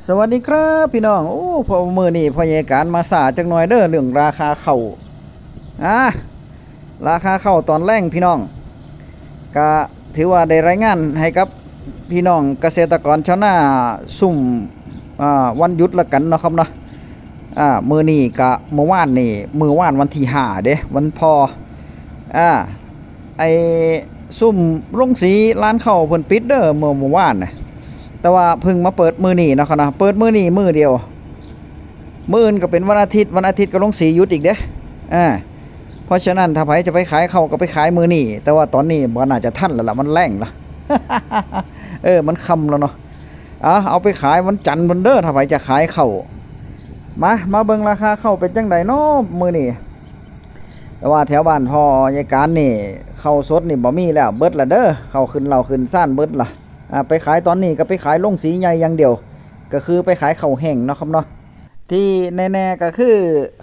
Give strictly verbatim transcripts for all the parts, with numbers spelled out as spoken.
สวัสดีครับพี่น้อง โอ้ พอมื้อนี้พ่อใหญ่การมาสาจักหน่อยเด้อ เรื่องราคาข้าว อ่ะ ราคาข้าวตอนแลงพี่น้อง ก็ถือว่าได้รายงานให้กับพี่น้องเกษตรกรชาวนาซุ่ม อ่า วันหยุดละกันเนาะครับเนาะ อ่า มื้อนี้กะมื้อวานนี่ มื้อวานวันที่ห้าเด้ วันพ่อ อ่า ไอ้ซุ่มโรงสีร้านข้าวเพิ่นปิดเด้อ เมื่อมื้อวานน่ะ แต่ว่าเพิ่งมาเปิดมื้อนี้เนาะครับเนาะ เปิดมื้อนี้มื้อเดียว มื้ออื่นก็เป็นวันอาทิตย์ วันอาทิตย์ก็โรงสีหยุดอีกเด้ อ่า เพราะฉะนั้นถ้าไผจะไปขายข้าวก็ไปขายมื้อนี้ แต่ว่าตอนนี้บ่น่าจะทันแล้วล่ะ มันแลงละ เออ มันค่ำแล้วเนาะ เอา เอาไปขายวันจันทร์พุ้นเด้อ ถ้าไผจะขายข้าว มา มาเบิ่งราคาข้าวเป็นจั่งใดเนาะมื้อนี้ แต่ว่าแถวบ้านพ่อใหญ่การนี่ ข้าวสดนี่บ่มีแล้ว เบิดละเด้อ ข้าวขึ้นเหล้าขึ้นซ่านเบิดละ อ่า ไปขายตอนนี้ก็ไปขายโรงสีใหญ่อย่างเดียว ก็คือไปขายข้าวแห้งเนาะครับเนาะ ที่แน่ๆก็คือ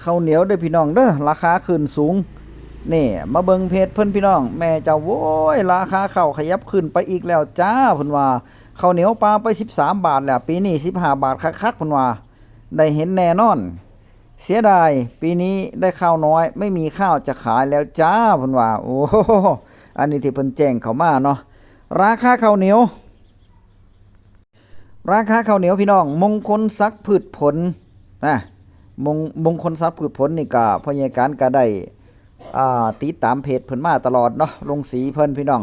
ข้าวเหนียวเด้อพี่น้องเด้อ ราคาขึ้นสูง นี่ มาเบิ่งเพจเพิ่นพี่น้อง แม่เจ้าโว้ย ราคาข้าวขยับขึ้นไปอีกแล้วจ้า เพิ่นว่า ข้าวเหนียวปลาไปสิบสามบาทแล้ว ปีนี้สิบห้าบาทคักๆ เพิ่นว่า ได้เห็นแน่นอน เสียดาย ปีนี้ได้ข้าวน้อย ไม่มีข้าวจะขายแล้วจ้า เพิ่นว่า โอ้ อันนี้ที่เพิ่นแจ้งเข้ามาเนาะ ราคาข้าวเหนียว ราคาข้าวเหนียวพี่น้อง มงคลศักดิ์พืชผล นะ มง มงคลศักดิ์พืชผลนี่ก็พ่อใหญ่การก็ได้ อ่า ติดตามเพจเพิ่นมาตลอดเนาะ โรงสีเพิ่นพี่น้อง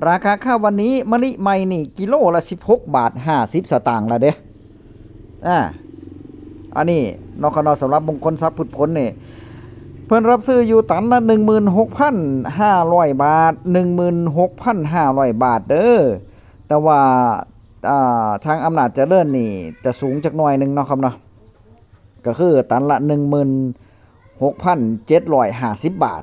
ราคาข้าววันนี้มะลิใหม่นี่กิโลละสิบหกบาทห้าสิบสตางค์ละเด้ อ่า อันนี้เนาะครับเนาะ สำหรับมงคลศักดิ์พืชผลนี่ เพิ่นรับซื้ออยู่ตันละหนึ่งหมื่นหกพันห้าร้อยบาท หนึ่งหมื่นหกพันห้าร้อยบาทเด้อ แต่ว่า อ่า ทางอำนาจเจริญนี่จะสูงจักหน่อยหนึ่งเนาะครับเนาะ ก็คือตันละหนึ่งหมื่นหกพันเจ็ดร้อยห้าสิบบาท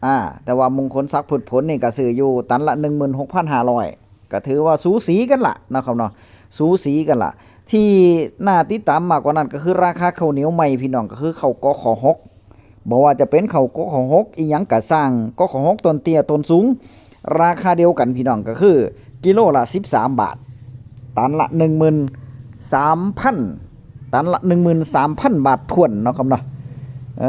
อ่า แต่ว่ามงคลศักดิ์พืชผลนี่ก็ซื้ออยู่ตันละหนึ่งหมื่นหกพันห้าร้อย ก็ถือว่าสูสีกันละนะครับเนาะ สูสีกันละ ที่น่าติดตามมากกว่านั้นก็คือราคาข้าวเหนียวใหม่พี่น้อง ก็คือข้าว กข.หก บ่ว่าจะเป็นข้าว กข.หก อีหยังกะซ่าง กข.หก ต้นเตี้ยต้นสูง ราคาเดียวกันพี่น้อง ก็คือกิโลละสิบสามบาท ตันละหนึ่งหมื่นสามพัน ตันละหนึ่งหมื่นสามพันบาทถ้วนเนาะครับเนาะ เอ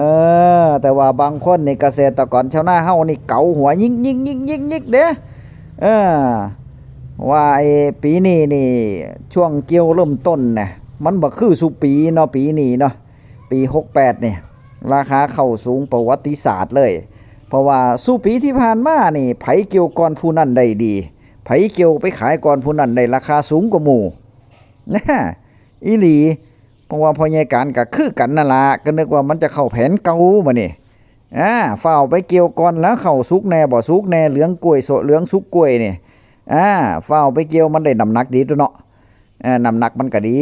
อ แต่ว่าบางคนนี่เกษตรกรชาวนาเฮานี่เกาหัวยิกยิกยิกยิกยิกเด้ เออ ว่าไอ้ปีนี้นี่ช่วงเกี่ยวเริ่มต้นน่ะ มันบ่คือซุปีเนาะ ปีนี้เนาะ ปีหกแปดนี่ ราคาข้าวสูงประวัติศาสตร์เลย เพราะว่าซุปีที่ผ่านมานี่ ไผเกี่ยวก่อนผู้นั้นได้ดี ไผเกี่ยวไปขายก่อนผู้นั้นได้ราคาสูงกว่าหมู่ นะ อีหลี เพราะว่าพ่อใหญ่การก็คือกันนั่นล่ะ ก็นึกว่ามันจะเข้าแผนเก่าบัดนี้ อ่า ฟ้าวไปเกี่ยวก่อนแล้ว ข้าวสุกแน่บ่สุกแน่ เหลืองกล้วยโสะ เหลืองสุกกล้วยนี่ อ่า ฟ้าวไปเกี่ยว มันได้น้ำหนักดีตั๊วเนาะ อ่า น้ำหนักมันก็ดี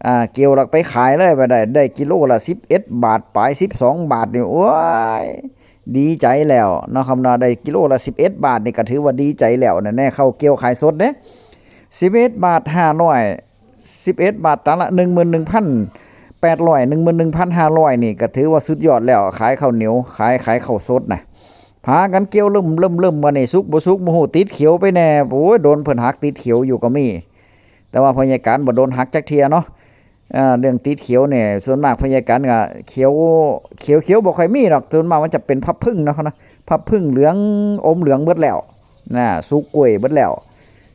อ่า เกี่ยวแล้วไปขายเลย ไปได้ ได้กิโลละสิบเอ็ดบาทปลาย สิบสองบาทนี่ โอ้ย ดีใจแล้วเนาะครับเนาะ ได้กิโลละสิบเอ็ดบาทนี่ก็ถือว่าดีใจแล้วนะ แน่ ข้าวเกี่ยวขายสดเด้ สิบเอ็ดบาทห้าร้อย สิบเอ็ดบาท ตันละหนึ่งหมื่นหนึ่งพันแปดร้อย หนึ่งหมื่นหนึ่งพันห้าร้อยนี่ก็ถือว่าสุดยอดแล้ว ขายข้าวเหนียว ขาย ขายข้าวสดนะ พากันเกี่ยวเริ่ม เริ่ม เริ่ม บัดนี้สุกบ่สุกบ่ฮู้ ติดเขียวไปแน่ โอ้ย โดนเพิ่นหักติดเขียวอยู่ก็มี แต่ว่าพ่อใหญ่การบ่โดนหักจักเทื่อเนาะ อ่า เรื่องติดเขียวเนี่ย ส่วนมากพ่อใหญ่การก็เขียว เขียว เขียวบ่ค่อยมีดอก ส่วนมากมันจะเป็นพับผึ้งเนาะครับเนาะ พับผึ้งเหลือง อมเหลืองเบิดแล้ว นะ สุกกล้วยเบิดแล้ว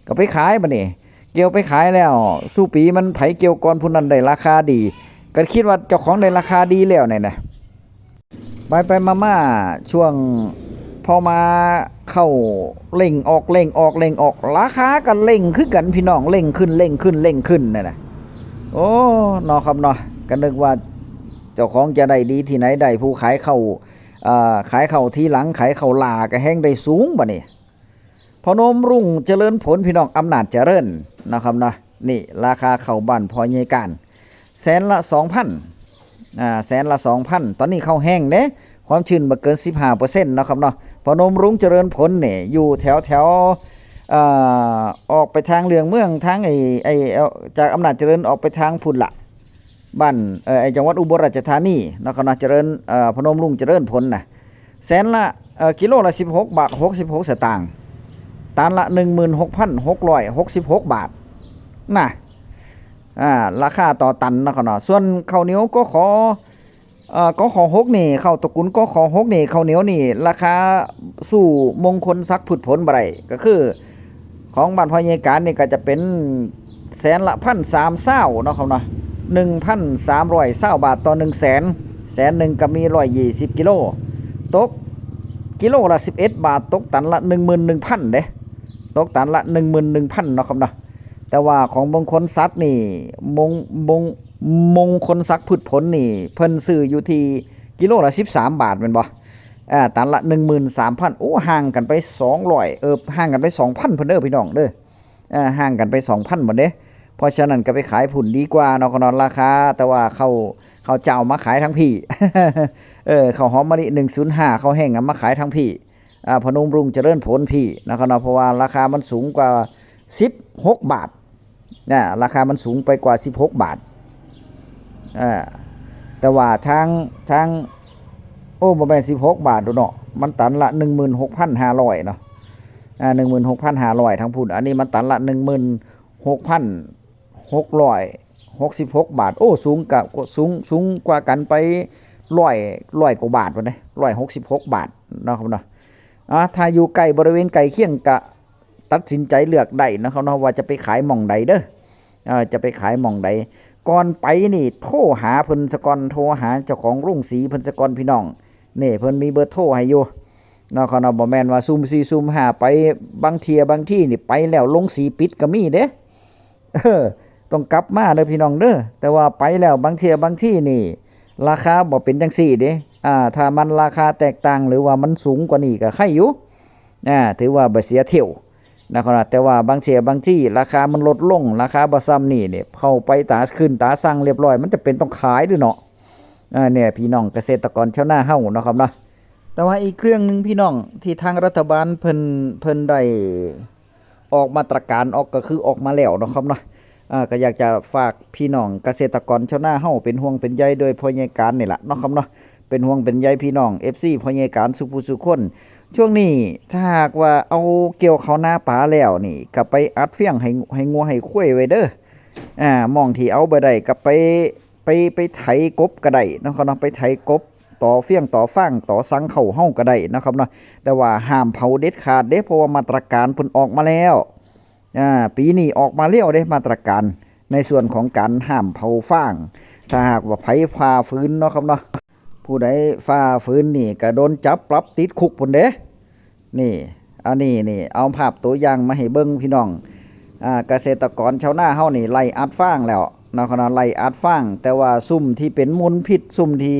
ก็ไปขายบัดนี้ เกี่ยวไปขายแล้ว ซุปีมันไผเกี่ยวก่อนผู้นั้นได้ราคาดี ก็คิดว่าเจ้าของได้ราคาดีแล้วเนี่ยนะ ไปไปมามาช่วงพอมาเข้าเร่งออก เร่งออก เร่งออก ราคาก็เร่งคือกันพี่น้อง เร่งขึ้น เร่งขึ้น เร่งขึ้นนั่นน่ะ โอ้ เนาะครับเนาะ ก็นึกว่าเจ้าของจะได้ดีที่ไหนได้ ผู้ขายข้าว อ่า ขายข้าวทีหลัง ขายข้าวหล้าก็แฮ่งได้สูงบัดนี้ พนมรุ่งเจริญผลพี่น้อง อำนาจเจริญนะครับเนาะ นี่ราคาข้าวบ้านพ่อใหญ่การ แสนละสองพัน อ่า แสนละสองพัน ตอนนี้ข้าวแห้งเด้ ความชื้นบ่เกินสิบห้าเปอร์เซ็นต์นะครับเนาะ พนมรุ่งเจริญผลเนี่ยอยู่แถวแถว อ่า ออกไปทางเลี่ยงเมือง ทางไอ้ ไอ้ เอ่อ จากอำนาจเจริญออกไปทางพุ้นละ บ้าน เอ่อ ไอ้จังหวัดอุบลราชธานีนะครับเนาะ เจริญ เอ่อ พนมรุ่งเจริญผลน่ะ แสนละ เอ่อ กิโลละสิบหกบาทหกสิบหกสตางค์ ตันละหนึ่งหมื่นหกพันหกร้อยหกสิบหกบาท น่ะ อ่า ราคาต่อตันเนาะครับเนาะ ส่วนข้าวเหนียว กข เอ่อ กข หก นี่ ข้าวตระกูล กข หก นี่ ข้าวเหนียวนี่ ราคาสู้มงคลศักดิ์พืชผลบ่ได้ ก็คือ ของบ้านพ่อใหญ่การนี่ก็จะเป็นแสนละพันสามซาวเนาะครับเนาะ หนึ่งพันสามร้อยซาวบาทต่อหนึ่งแสน แสนหนึ่งก็มีร้อยยี่สิบกิโล ตกกิโลละสิบเอ็ดบาท ตกตันละหนึ่งหมื่นหนึ่งพันเด้ ตกตันละหนึ่งหมื่นหนึ่งพันเนาะครับเนาะ แต่ว่าของมงคลศักดิ์นี่ มง มง มงคลศักดิ์พืชผลนี่ เพิ่นซื้ออยู่ที่กิโลละสิบสามบาทแม่นบ่ อ่า ตันละหนึ่งหมื่นสามพัน โอ้ ห่างกันไปสองร้อย เออ ห่างกันไปสองพันพุ้นเด้อพี่น้องเด้อ อ่า ห่างกันไปสองพันพุ้นเด้ เพราะฉะนั้นก็ไปขายพุ้นดีกว่าเนาะ ก็นอนราคา แต่ว่าเขา เขาเจ้ามาขายทั้งพี่ เออ ข้าวหอมมะลิหนึ่งศูนย์ห้า ข้าวแห้งอะมาขายทั้งพี่ อ่า พนมรุ้งเจริญผลพี่นะครับเนาะ เพราะว่าราคามันสูงกว่าสิบหกบาท นะ ราคามันสูงไปกว่าสิบหกบาท อ่า แต่ว่าทาง ทาง โอ้ บ่แม่นสิบหกบาทดอกเนาะ มันตันละหนึ่งหมื่นหกพันห้าร้อยเนาะ อ่า หนึ่งหมื่นหกพันห้าร้อย ทางพุ้น อันนี้มันตันละหนึ่งหมื่นหกพันหกร้อยหกสิบหกบาท โอ้ สูงกะ สูง สูงกว่ากันไปร้อย ร้อยกว่าบาทพุ้นเด้ ร้อยหกสิบหกบาทเนาะครับเนาะ อ่า ถ้าอยู่ใกล้บริเวณใกล้เคียงกะตัดสินใจเลือกได้นะครับเนาะ ว่าจะไปขายหม่องใดเด้อ อ่า จะไปขายหม่องใด ก่อนไปนี่โทรหาเพิ่นซะก่อน โทรหาเจ้าของโรงสีเพิ่นซะก่อนพี่น้อง นี่เพิ่นมีเบอร์โทรให้อยู่เนาะครับเนาะ บ่แม่นว่าซุ่มสี่ซุ่มห้าไป บางเทื่อบางทีนี่ไปแล้วโรงสีปิดก็มีเด้ เออ ต้องกลับมาเด้อพี่น้องเด้อ แต่ว่าไปแล้วบางเทื่อบางทีนี่ ราคาบ่เป็นจังซี่เด้ อ่า ถ้ามันราคาแตกต่างหรือว่ามันสูงกว่านี้ก็ไคอยู่ อ่า ถือว่าบ่เสียเที่ยวนะครับนะ แต่ว่าบางเทื่อบางทีราคามันลดลง ราคาบ่ส่ำนี่เนี่ย เข้าไปตาขึ้นตาสั่งเรียบร้อย มันจะเป็นต้องขายเด้อเนาะ อ่า เนี่ยพี่น้องเกษตรกรชาวนาเฮาเนาะครับเนาะ แต่ว่าอีกเรื่องหนึ่งพี่น้อง ที่ทางรัฐบาลเพิ่น เพิ่นได้ออกมาตรการออกก็คือออกมาแล้วเนาะครับเนาะ อ่า ก็อยากจะฝากพี่น้องเกษตรกรชาวนาเฮาเป็นห่วงเป็นใยโดยพ่อใหญ่การนี่แหละเนาะครับเนาะ เป็นห่วงเป็นใยพี่น้อง เอฟซี พ่อใหญ่การสุผู้สุคน ช่วงนี้ถ้าหากว่าเอาเกี่ยวข้าวนาปาแล้วนี่ ก็ไปอัดเฟี้ยงให้ ให้งัวให้ควายไว้เด้อ อ่า หม่องที่เอาบ่ได้ก็ไป ไป ไปไถกบก็ได้เนาะครับเนาะ ไปไถกบ ต่อเฟี้ยงต่อฟางต่อสังข้าวเฮาก็ได้เนาะครับเนาะ แต่ว่าห้ามเผาเด็ดขาดเด้ เพราะว่ามาตรการเพิ่นออกมาแล้ว อ่า ปีนี้ออกมาแล้วเด้ มาตรการในส่วนของการห้ามเผาฟาง ถ้าหากว่าไผฝ่าฝืนเนาะครับเนาะ ผู้ใดฝ่าฝืนนี่ก็โดนจับปรับติดคุกพุ้นเด้ นี่ อันนี้นี่ เอาภาพตัวอย่างมาให้เบิ่งพี่น้อง อ่า เกษตรกรชาวนาเฮานี่ไล่อัดฟางแล้วเนาะครับเนาะ ไล่อัดฟาง แต่ว่าซุ่มที่เป็นมลพิษ ซุ่มที่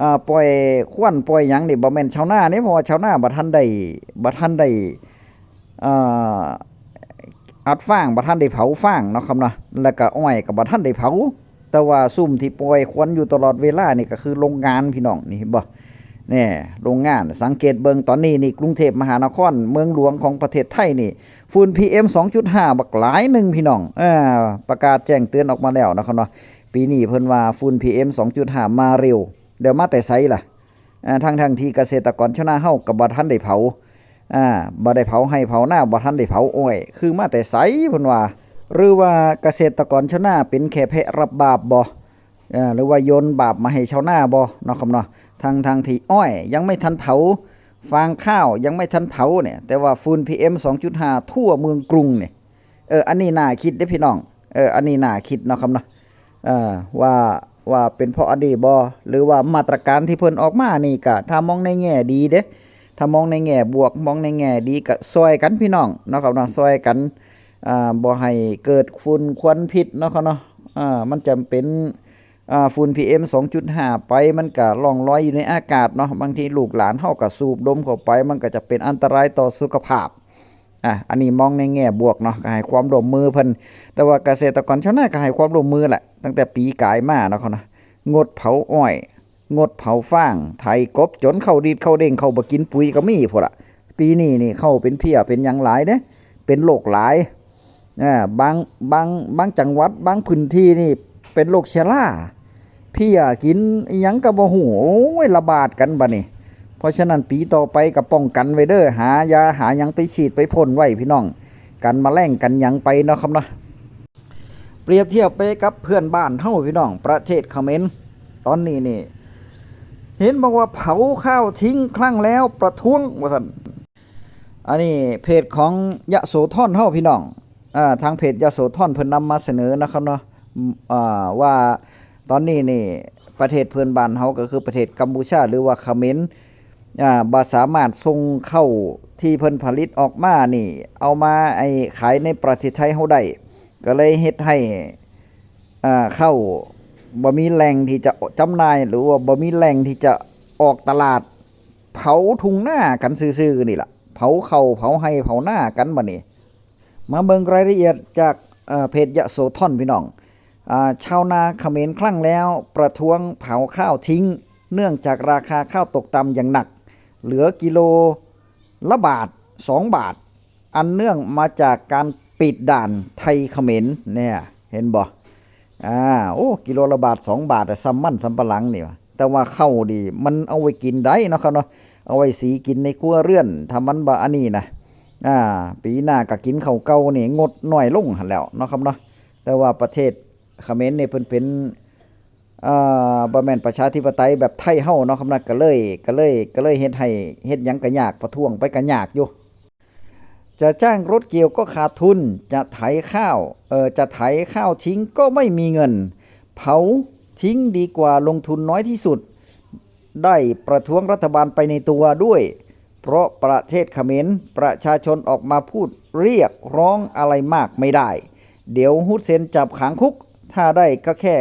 อ่า ปล่อยควันปล่อยหยังนี่ บ่แม่นชาวนาเด้ เพราะว่าชาวนาบ่ทันได้ บ่ทันได้ อ่า อัดฟาง บ่ทันได้เผาฟางเนาะครับเนาะ แล้วก็อ้อยก็บ่ทันได้เผา แต่ว่าซุ่มที่ปล่อยควันอยู่ตลอดเวลานี่ก็คือโรงงานพี่น้อง นี่เห็นบ่ เนี่ย โรงงาน สังเกตเบิ่งตอนนี้นี่ กรุงเทพมหานคร เมืองหลวงของประเทศไทยนี่ ฝุ่น พี เอ็ม สองจุดห้า บักหลายหนึ่งพี่น้อง เออ ประกาศแจ้งเตือนออกมาแล้วนะครับเนาะ ปีนี้เพิ่นว่าฝุ่น พี เอ็ม สองจุดห้า มาเร็ว เดี๋ยวมาแต่ไสล่ะ อ่า ทั้งๆที่เกษตรกรชาวนาเฮาก็บ่ทันได้เผา อ่า บ่ได้เผาไร่เผานา บ่ทันได้เผาอ้อย คือมาแต่ไสเพิ่นว่า หรือว่าเกษตรกรชาวนาเป็นแค่แพะรับบาปบ่ เอ่อ หรือว่าโยนบาปมาให้ชาวนาบ่เนาะครับเนาะ ทั้งๆที่อ้อยยังไม่ทันเผา ฟางข้าวยังไม่ทันเผาเนี่ย แต่ว่าฝุ่น พี เอ็ม สองจุดห้า ทั่วเมืองกรุงเนี่ย เออ อันนี้น่าคิดเด้พี่น้อง เออ อันนี้น่าคิดเนาะครับเนาะ เอ่อ ว่า ว่าเป็นเพราะอันนี้บ่ หรือว่ามาตรการที่เพิ่นออกมานี่ก็ ถ้ามองในแง่ดีเด้ ถ้ามองในแง่บวก มองในแง่ดีก็ซ่อยกันพี่น้องเนาะครับเนาะ ซ่อยกัน อ่า บ่ให้เกิดฝุ่นควันพิษเนาะครับเนาะ อ่า มันจะเป็น อ่า ฝุ่น พี เอ็ม สองจุดห้า ไป มันก็ล่องลอยอยู่ในอากาศเนาะ บางทีลูกหลานเฮาก็สูบดมเข้าไป มันก็จะเป็นอันตรายต่อสุขภาพ อ่ะ อันนี้มองในแง่บวกเนาะ ก็ให้ความร่วมมือเพิ่น แต่ว่าเกษตรกรชาวนาก็ให้ความร่วมมือแหละ ตั้งแต่ปีกายมาเนาะครับเนาะ งดเผาอ้อย งดเผาฟาง ไถกบจนเข้าดีดเข้าเด้ง เข้าบ่กินปุ๋ยก็มีพุ้นล่ะ ปีนี้นี่เข้าเป็นเพี้ยเป็นหยังหลายเด้ เป็นโรคหลาย อ่า บาง บาง บางจังหวัด บางพื้นที่นี่เป็นโรคเชลา เพี้ยกินอิหยังก็บ่ฮู้ โอ้ย ระบาดกันบัดนี้ เพราะฉะนั้นปีต่อไปก็ป้องกันไว้เด้อ หายาหาหยังไปฉีดไปพ่นไว้พี่น้อง กันแมลงกันหยังไปเนาะครับเนาะ ปรียบเทียบไปกับเพื่อนบ้านเฮาพี่น้อง ประเทศเขมร ตอนนี้นี่ เห็นบอกว่าเผาข้าวทิ้งคลั่งแล้วประท้วงว่าซั่น อันนี้เพจของยโสธรเฮาพี่น้อง อ่า ทางเพจยโสธรเพิ่นนำมาเสนอนะครับเนาะ อ่า ว่าตอนนี้นี่ประเทศเพื่อนบ้านเฮาก็คือประเทศกัมพูชาหรือว่าเขมร อ่า บ่สามารถส่งข้าวที่เพิ่นผลิตออกมานี่ เอามาไอ้ขายในประเทศไทยเฮาได้ ก็เลยเฮ็ดให้ อ่า ข้าวบ่มีแหล่งที่จะจำหน่าย หรือว่าบ่มีแหล่งที่จะออกตลาด เผาทุ่งนากันซื่อๆนี่ล่ะ เผาข้าวเผาไร่เผานากันบัดนี้ มาเบิ่งรายละเอียดจาก เอ่อ เพจยโสธรพี่น้อง อ่า ชาวนาเขมรคลั่งแล้วประท้วงเผาข้าวทิ้ง เนื่องจากราคาข้าวตกต่ำอย่างหนัก เหลือกิโลละบาท สองบาท อันเนื่องมาจากการปิดด่านไทยเขมรเนี่ย เห็นบ่ อ่า โอ้ กิโลละบาท สองบาทอะ ส่ำมันสำปะหลังนี่วะ แต่ว่าข้าวดีมันเอาไว้กินได้เนาะครับเนาะ เอาไว้สีกินในครัวเรือน ถ้ามันบ่อันนี้นะ อ่า ปีหน้าก็กินข้าวเก่านี่งดน้อยลงหั่นแหล้วเนาะครับเนาะ แต่ว่าประเทศเขมรนี่เพิ่นเป็น เอ่อ บ่แม่นประชาธิปไตยแบบไทยเฮาเนาะครับนะ ก็เลย ก็เลย ก็เลยเฮ็ดให้ เฮ็ดหยังก็ยาก ประท้วงไปก็ยากอยู่ จะจ้างรถเกี่ยวก็ขาดทุน จะไถข้าว เอ่อ จะไถข้าวทิ้งก็ไม่มีเงิน เผาทิ้งดีกว่าลงทุนน้อยที่สุด ได้ประท้วงรัฐบาลไปในตัวด้วย เพราะประเทศเขมร ประชาชนออกมาพูดเรียกร้องอะไรมากไม่ได้ เดี๋ยวฮุสเซนจับขังคุก ถ้าได้ก็แค่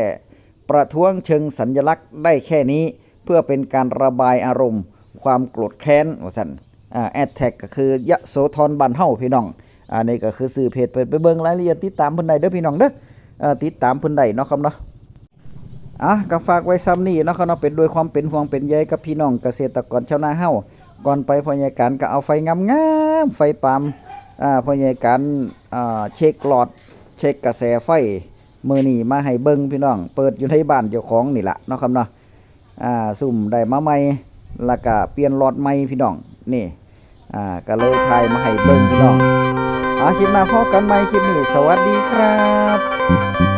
ประท้วงเชิงสัญลักษณ์ได้แค่นี้ เพื่อเป็นการระบายอารมณ์ความโกรธแค้น ว่าซั่น อ่า แอดแท็กก็คือยโสธรบ้านเฮาพี่น้อง อันนี้ก็คือชื่อเพจ ไป ไปเบิ่งรายละเอียด ติดตามเพิ่นได้เด้อพี่น้องเด้อ เอ่อ ติดตามเพิ่นได้เนาะครับเนาะ อ่ะ ก็ฝากไว้ส่ำนี้เนาะครับเนาะ เป็นด้วยความเป็นห่วงเป็นใยกับพี่น้องเกษตรกรชาวนาเฮา ก่อนไปพ่อใหญ่การก็เอาไฟงามๆ ไฟปาล์ม อ่า พ่อใหญ่การ อ่า เช็คหลอด เช็คกระแสไฟ มื้อนี้มาให้เบิ่งพี่น้อง เปิดอยู่ในบ้านเจ้าของนี่ล่ะเนาะครับเนาะ อ่า ซุ่มได้มาใหม่ แล้วก็เปลี่ยนหลอดใหม่พี่น้อง นี่ อ่า ก็เลยถ่ายมาให้เบิ่งพี่น้อง อ่า คลิปหน้าพบกันใหม่ คลิปนี้ สวัสดีครับ